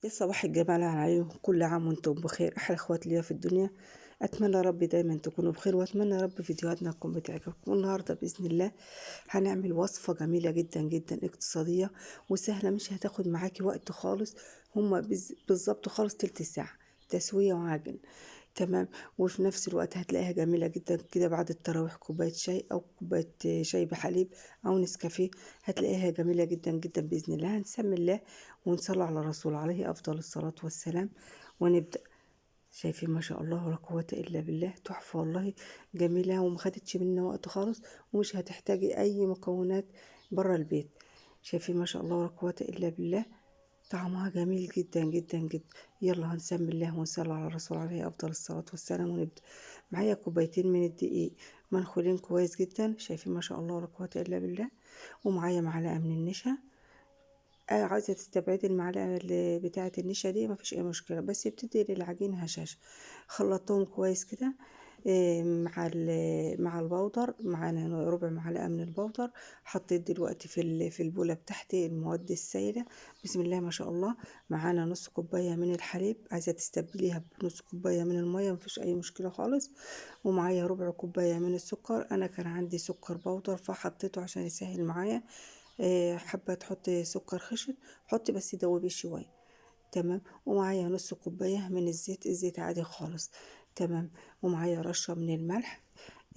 يا صباح الجمال على عيونكم، كل عام وانتم بخير. احلى اخوات ليا في الدنيا، اتمنى ربي دايما تكونوا بخير، واتمنى رب فيديوهاتنا تكون بتعجبكم. النهارده باذن الله هنعمل وصفه جميلة جدا جدا، اقتصادية وسهلة، مش هتاخد معاكي وقت خالص، هما بالظبط خالص تلت ساعة تسويه وعجن، تمام. وفي نفس الوقت هتلاقيها جميلة جدا كده بعد التراويح، كوباية شاي او كوباية شاي بحليب او نسكافيه، هتلاقيها جميلة جدا جدا باذن الله. هنسمي الله ونصلي على الرسول عليه افضل الصلاة والسلام ونبدا. شايفين ما شاء الله ولا قوة الا بالله، تحفة والله، جميلة وما خدتش منا وقت خالص، ومش هتحتاجي اي مكونات بره البيت. شايفين ما شاء الله ولا قوة الا بالله، طعمها جميل جدا جدا جدا. يلا هنسمي الله ونصلي على الرسول عليه افضل الصلاة والسلام ونبدا. معايا كوبايتين من الدقيق منخولين كويس جدا، شايفين ما شاء الله ولا قوة الا بالله. ومعايا معلقه من النشا، عايزه تستبعدي المعلقة اللي بتاعه النشا دي مفيش اي مشكلة، بس بتدي للعجين هشاشة. خلطتهم كويس كده مع البودر، معانا ربع معلقه من البودر. حطيت دلوقتي في البوله بتاعتي المواد السائلة، بسم الله ما شاء الله. معانا نص كوباية من الحليب، عايزه تستبدليها بنص كوباية من المية مفيش اي مشكلة خالص. ومعايا ربع كوباية من السكر، انا كان عندي سكر بودر فحطيته عشان يسهل معايا. حابة تحطي سكر خشن حطي، بس دوبيه شوية، تمام. ومعايا نص كوباية من الزيت، الزيت عادي خالص، تمام. ومعايا رشه من الملح.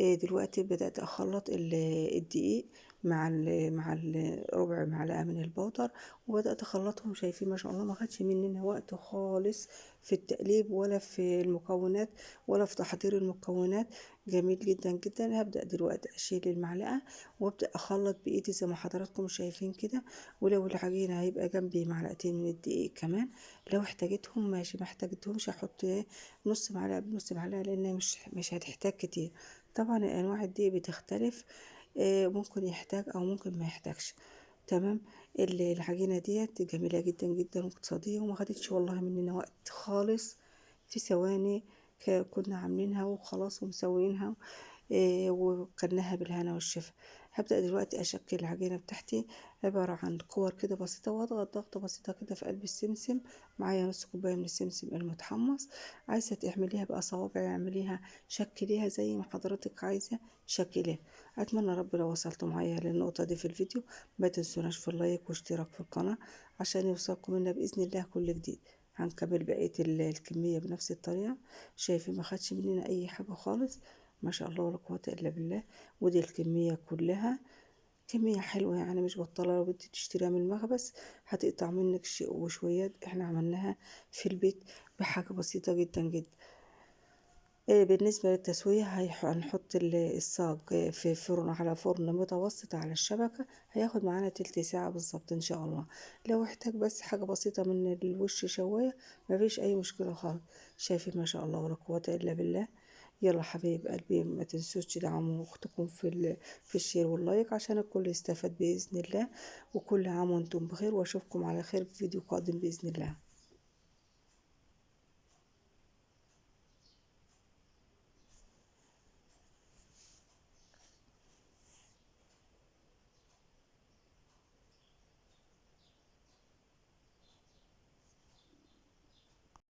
دلوقتي بدات اخلط الدقيق مع ربع معلقه من البودر، وبدات اخلطهم. شايفين ما شاء الله ما خدش مننا وقت خالص في التقليب ولا في المكونات ولا في تحضير المكونات، جميل جدا جدا. هبدا دلوقتي اشيل المعلقة وابدا اخلط بايدي زي ما حضراتكم شايفين كده. ولو العجينة هيبقى جنبي معلقتين من الدقيق كمان، لو احتاجتهم ماشي، ما احتاجتهمش احط نص معلقه بنص معلقه، لان مش هتحتاج كتير. طبعا انواع الدقيق بتختلف، ممكن يحتاج او ممكن ما يحتاجش، تمام. العجينة ديت جميلة جدا جدا واقتصادية، وما خدتش والله مننا وقت خالص، في ثواني كنا عاملينها وخلاص ومسويينها، وكلناها بالهنا والشفا. هبدا دلوقتي اشكل العجينة بتاعتي، عبارة عن كور كده بسيطة، واضغط ضغطه بسيطة كده في قلب السمسم. معايا نص كوباية من السمسم المتحمص، عايزه تعمليها بقى صوابع اعمليها، شكليها زي ما حضرتك عايزه شكليها. اتمنى رب لو وصلتوا معايا للنقطة دي في الفيديو ما تنسوناش في اللايك واشتراك في القناة عشان يوصلكم منا باذن الله كل جديد. هنكمل بقية الكمية بنفس الطريقة. شايفين ما خدش مننا اي حاجة خالص ما شاء الله ولا قوة الا بالله. ودي الكمية كلها كمية حلوة يعني، مش بطاله. لو بدك تشتريها من المخبز هتقطع منك شيء وشويات، احنا عملناها في البيت بحاجة بسيطة جدا جدا. بالنسبة للتسويه هنحط الصاج في فرن، على فرن متوسط على الشبكة، هياخد معانا تلت ساعة بالظبط ان شاء الله. لو احتاج بس حاجة بسيطة من الوش شوايه مفيش اي مشكلة خالص. شايفين ما شاء الله ولا قوة الا بالله. يلا حبايب قلبي ما تنسوش تدعموا اختكم في ال share وال like عشان الكل يستفاد باذن الله. وكل عام وانتم بخير، واشوفكم على خير في فيديو قادم باذن الله.